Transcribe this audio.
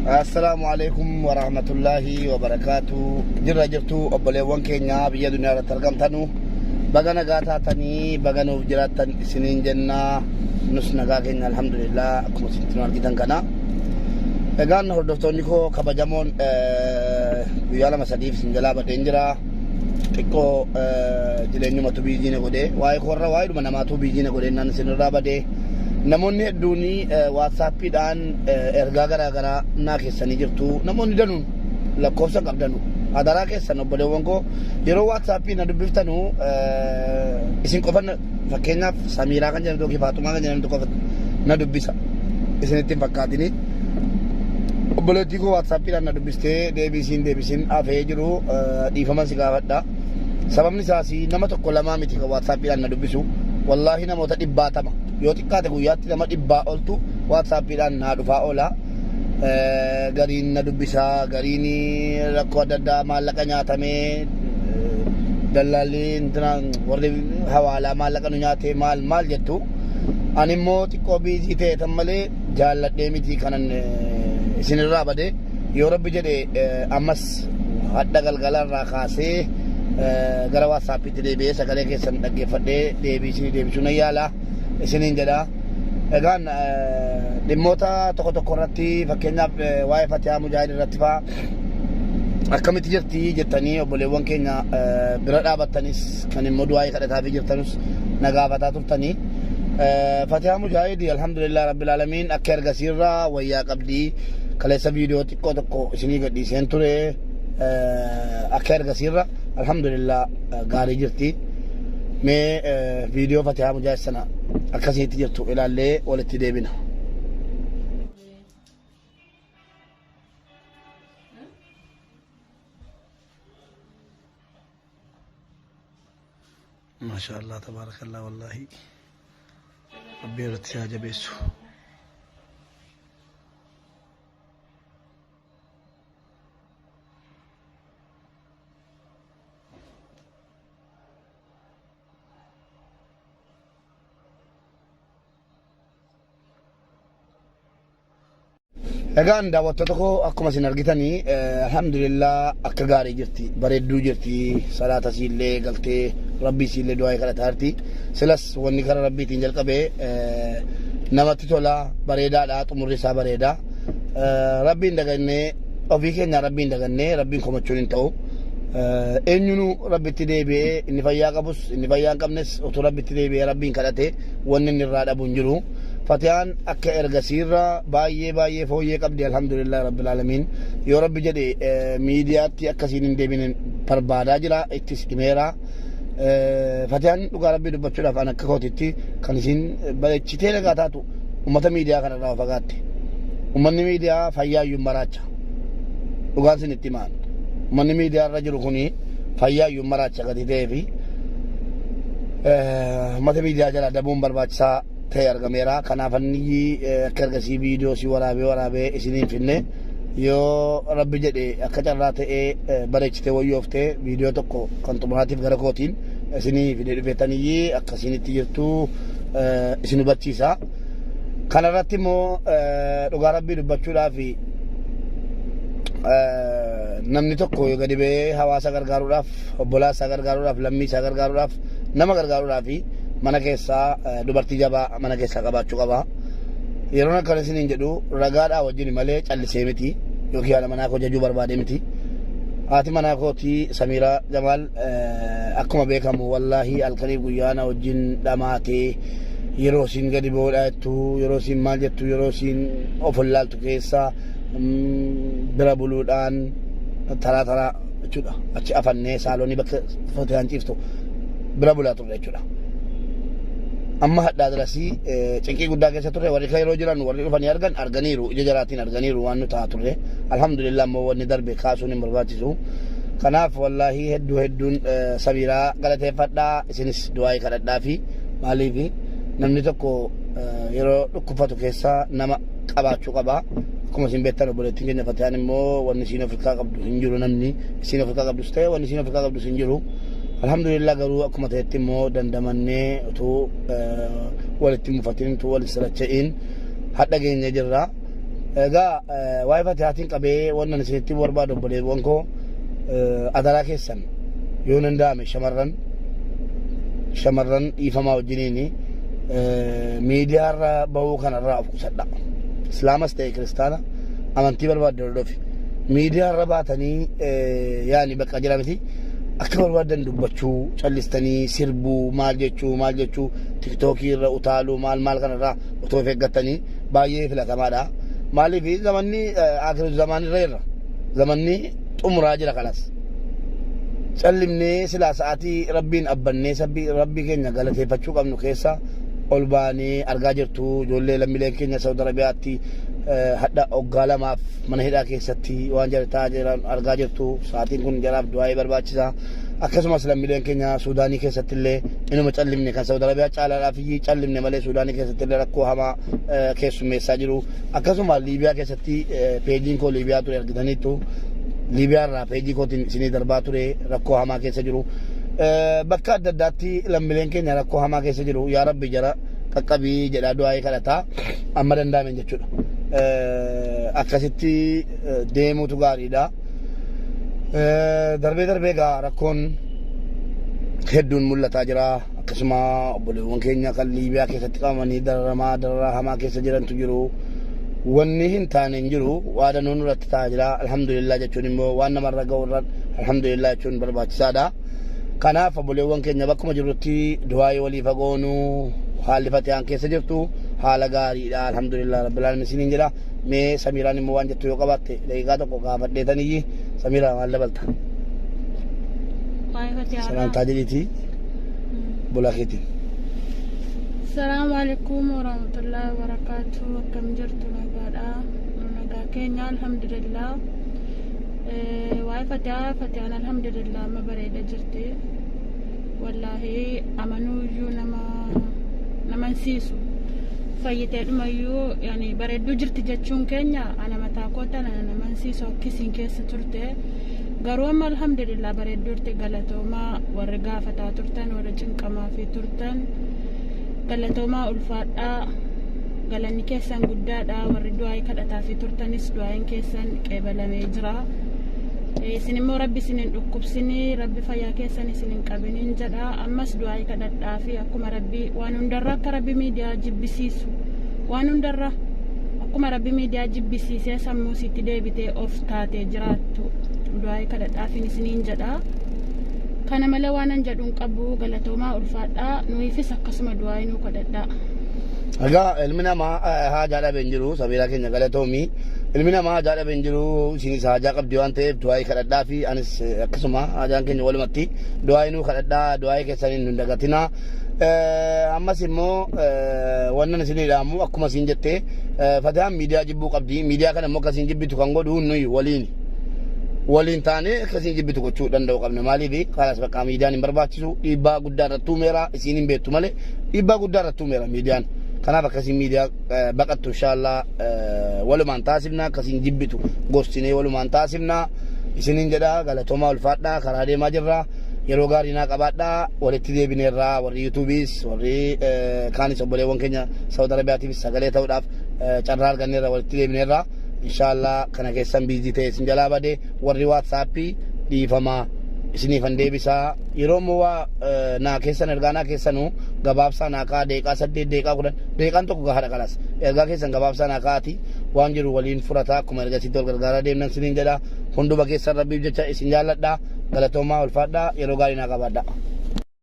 Assalaamu alaikum warahmatullaahi wabarakaatu. Jirra jirtu obboleewwan keenya biyya duniyaa irratti argamtanu, baga nagaa taatanii, baga nuuf jiraattan isiniin jenna. Nus nagaa keenya, alhamdulillah, akkuma isinitti nu argitan kana. Egaan hordoftoonni koo kabajamoon, guyyaa 2 3f isin jalaa badeen jira. Xiqqoo jireenyumatu busy na godhe. Waa'ee koorra waa'eedhuma namaatu busy na godhe naan isinirraa badee. Namoonni hedduun WhatsAppiidhaan ergaa garaa garaa naa keessanii jirtu. Namoonni danuun lakkoofsa hin qabdanu. Adaraa keessan, obboleewwan koo, yeroo WhatsAppii na dubbiftanu isin qofa, fakkeenyaaf Samiiraa kan jedhamtu yookiin Faaxumaa kan jedhamtu qofa na dubbisa. Isinitti hin fakkaatini. Obboleettii koo WhatsAppiidhaan na dubbistee deebisiin deebisiin hafee jiru dhiifama si gaafadha. Sababni isaas nama tokko lamaa miti kan WhatsAppiidhaan na dubbisu. Wallaahi, namoota dhibbaatama. Yoo xiqqaate guyyaatti nama 100 oltu WhatsAppiidhaan naa dhufaa oola. Gariin na dubbisaa, gariin rakkoo adda addaa, maallaqa nyaatamee, dallaalli warri hawaalaa maallaqa nu nyaatee, maal maal jettu. Ani immoo xiqqoo busy ta'e tan malee jaalladhee miti kanan isinirraa bade. Yoo Rabbi jedhe ammas hadha galgalarraa kaasee gara WhatsAppiitti deebi'ee sagalee keessan dhaggeeffadhee deebii isinii deebisuu nan yaala isiniin jedha. Egaan dhimmoota tokko tokko irratti, fakkeenyaaf waa'ee Fatihaa Mujaahid irratti fa'aa, akkamitti jirti jettanii obboleewwan keenya bira dhaabattanis, kan immoo du'aa'ii kadhataafii jirtanus na gaafataa turtanii. Fatihaa Mujaahid, alhamdulillah rabbil alamiin, akka ergasiirraa wayyaa qabdii. Kaleessa viidiyoo xiqqoo tokko isinii gadhiiseen ture. Akka ergasiirra alhamdulillah gaarii jirti. Mee viidiyoo Fatihaa Mujaahid sana akkasitti jirtu ilaallee walitti deebina. Maasha Allah, tabaarakallah, wallaahi Rabbiin irratti si haa jabeessu. Egaan daawwattoota koo, akkuma isin argitanii, alhamdulillah, akka gaarii jirti, bareedduu jirti. Salaata isiillee galtee Rabbii isiillee du'aa kadhataa jirti. Silas wanni karaa Rabbiitiin jalqabee namatti tola, bareedaadha, xumurri isaa bareeda. Rabbiin dagannee, ofii keenya Rabbiin dagannee Rabbiin komachuun hin ta'u. Eenyunuu Rabbitti deebi'ee, inni fayyaa qabus inni fayyaa hin qabnes, utuu Rabbitti deebi'ee Rabbiin kadhate wanni inni irraa dhabu hin jiru. Fatiyaan akka ergasiirra baay'ee baay'ee fooyyee qabdi, alhamdulillah rabbil alamiin. Yoo Rabbi jedhe miidiyaatti akkasiin hin deebine barbaadaa jira, ittis himeera. Fatiyaan dhugaa Rabbii dubbachuudhaaf, an akka kootitti kan isin bareechitee nagaa taatu ummata miidiyaa kanarraa fagaatte. Ummanni miidiyaa fayyaa iyyuu maraacha. Dhugaan isin itti himaan. Ummanni miidiyaa irra jiru kuni fayyaa iyyuu maraacha gadi ta'ee fi ummata miidiyaa jala dabuun barbaachisaa ta'e argameera. Kanaaf anni akka ergasii viidiyoo si waraabee waraabee isiniin finne. Yoo Rabbi jedhe, akka carraa ta'ee bareechitee wayyooftee, viidiyoo tokko kan xumuraatiif gara kootiin isinii fidee dhufeetaniyyii akkasiinitti jirtu isin hubachiisa. Kanarratti immoo dhugaa Rabbii dubbachuudhaaf, namni tokko yoo gadi ba'ee hawaasa gargaaruudhaaf, obbolaa isaa gargaaruudhaaf, lammii isaa gargaaruudhaaf, nama gargaaruudhaaf, mana keessaa dubartii jabaa mana keessaa qabaachuu qaba. Yeroon akkana isiniin jedhu ragaadhaa wajjin malee callisee miti, yookiin haadha manaa koo jajuu barbaade miti. Haati manaa kootii Samiiraa Jamaal akkuma beekamu, wallaahi, halkaniif guyyaa na wajjin dhamaatee, yeroo isiin gadi boodhaa jettu, yeroo isiin maal jettu, yeroo isiin of wallaaltu keessa bira buluudhaan taraa taraa jechuudha. Achi afannee saalonii bakka Fatiyaan ciiftu bira bulaa turre jechuudha. Amma hadhaa dirasii cinqii guddaa keessa turre. Warri kan yeroo jiran, warri dhufanii argan arganiiru, ija jaraatiin arganiiru waan nu ta'aa turre. Alhamdulillah, immoo wanni darbe kaasuun hin barbaachisu. Kanaaf wallaahi hedduu hedduun Samiiraa galateeffadhaa, isinis du'aa kadhadhaa fi maaliif namni tokko yeroo dhukkubfatu keessa nama qabaachuu qaba. Akkuma isin beektan, obboleettiin keenya Fatiyaan immoo wanni isiin ofirkaa qabdu hin jiru, namni isiin ofirkaa qabdus ta'e wanni isiin ofirkaa qabdus hin jiru. Alhamdulillah, garuu akkuma ta'etti immoo dandamannee, utuu walitti mufatin, utuu walitti siracha'in hadha geenye jirra. Egaa waa'ee Fatihaatiin qabee wannan isinitti barbaadu, obboleewwan koo, adaraa keessan yoo danda'ame shamarran dhiifamaa wajjiniin miidiyaarra bahuu kanarraa of qusadha. Islaamas ta'e Kiristaana, amantii barbaadde hordofi. Miidiyaarra baatanii yaani bakka jira miti, akka barbaadan dubbachuu, callistanii sirbuu, maal jechuu, maal jechuu, TikTokii irra utaaluu, maal maal kanarraa otoo of eeggattanii baay'ee filatamaadha. Maaliif, zamanni akiru zamaanirra irra zamanni xumuraa jira kanas. Callimnee silaa sa'aatii Rabbiin abbannee sabbii Rabbii keenya galateeffachuu qabnu keessa ol baanee argaa jirtu. Ijoollee lammiileen keenya Saudi Arabiyaatti hadha waggaa 2f mana hidhaa keessatti waan jara ta'aa jiran argaa jirtu. Sa'aatiin kun jaraaf du'aa'ee barbaachisa. Akkasumas lammiileen keenya Suudaanii keessatti illee inuma callimne, kan Saudi Arabiyaa caalaadhaaf iyyii callimne malee Suudaanii keessatti illee rakkoo hamaa keessummeessaa jiru. Akkasuma Liibiyaa keessatti, peejiin koo Liibiyaa ture argitaniittu, Liibiyaa irraa peejii kootiin isinii darbaa ture, rakkoo hamaa keessa jiru. Bakka adda addaatti lammiileen keenya rakkoo hamaa keessa jiru. Yaa Rabbi jara qaqqabii jedhaa du'aa'ee kadhataa amma danda'ameen jechuudha. Akkasitti deemuutu gaariidha. Darbee darbee egaa rakkoon hedduun mul'ataa jira. Akkasuma obboleewwan keenya kan Liibiyaa keessatti qabamanii dararamaa dararaa hamaa keessa jirantu jiru. Wanni hin taane hin jiru. Waa danuun irratti ta'aa jira. Alhamdulillah jechuun immoo waan namarra ga'u irra alhamdulillah jechuun barbaachisaadha. Kanaaf obboleewwan keenya, bakkuma jirrutti du'aayii walii fagoonu. Haalli Fatiyaan keessa jirtu haala gaariidha. Alhamdulillah rabbil alamin isiniin jedha. Mee Samiiraan immoo waan jettu yoo qabaatte daqiiqaa tokko gaafadheetaniyyi. Samiiraa, maal dabalta? Waa'ee Fatiyaarraa. Salaamtaa jedhiitii bulaa keetiin. Salaamu alaikum warahmatullahi wabarakatuh. Akkam jirtu? Nagaadha? Nu nagaa keenya, alhamdulillah. Waa'ee Fatiyaa, Fatiyaan alhamdulillah amma bareeda jirti. Wallaahi amanuuyyuu nama namansiisu. Fayyiteedhumayyuu yani bareedduu jirti jechuun keenya ana mataa koo tana namansiisu akkisiin keessa turte. Garuu amma alhamdulillah bareedduu jirti. Galatoomaa warri gaafataa turtan, warri cinqamaa fi turtan, galatoomaa, ulfaadhaa, galanni keessan guddaadha. Warri du'aa'ii kadhataa fi turtanis du'aa'iin keessan qeebalamee jira. Isin immoo Rabbi isin hin dhukkubsinii, Rabbi fayyaa keessan isin hin qabiniin jedha. Ammas du'aa'ii kadhadhaa fi akkuma Rabbi waan hundarra akka Rabbi miidiyaa jibbisiisu, waan hundarra akkuma Rabbi miidiyaa jibbisiisee sammuu isiitti deebitee of taatee jiraattu du'aa'ii kadhadhaafiin isiniin jedha. Kana malee waan an jedhu hin qabu. Galatoomaa, ulfaadhaa. Nuyiifis akkasuma du'aa'ii nuu kadhadhaa. Egaa ilmi namaa haajaa dhabe hin jiru. Samiiraa keenya, galatoomi. Ilmi namaa haajaa dhabe hin jiru. Isinis haajaa qabdi waan ta'eef du'aa'ii kadhadhaa fi anis akkasuma haajaan keenya walumatti du'aa'ii nuu kadhadhaa, du'aa'ii keessaniin hin dagatinaa. Ammas immoo wannan isinii dhaamu, akkuma isin jette, Fatiyaan miidiyaa jibbuu qabdi. Miidiyaa kana immoo akkasiin jibbitu kan godhu nuyi waliini. Waliin taanee akkasiin jibbitu gochuu danda'u qabna. Maaliif, kanas bakka miidiyaan hin barbaachisu, dhiibbaa guddaa irratti uumeera. Isiin hin beektu malee dhiibbaa guddaa irratti uumeera miidiyaan. Kanaaf akkasiin miidiyaa baqattu inshaallah walumaan taasifna, akkasiin jibbitu gorsinee walumaan taasifna. Isiniin jedha, galatoomaa, ulfaadhaa. Karaa deemaa jirra. Yeroo gaarii naa qabaadhaa. Walitti deebineerraa. Warri YouTubeiis, warri kaanis, obboleewwan keenya Saudi Arabiyaatiifis sagalee ta'uudhaaf carraa arganneerra, walitti deebineerra. Inshaallah kana keessan busy ta'e isin jalaa bade. Warri WhatsAppii, dhiifamaa, isiniifan deebisaa. Yeroo immoo waa naa keessan, ergaa naa keessanuu gabaabsaa naa ka'a. Deeqaa 8, deeqaa 10, deeqaan tokko gahaadha. Kalas ergaa keessan gabaabsaa naa ka'aati, waan jiru waliin furataa akkuma ergasitti wal gargaaraa deemnan siniin jedha. Hunduma keessan Rabbiif jecha isin jaalladha. Galatoomaa, ulfaadhaa, yeroo gaarii naa qabaadha.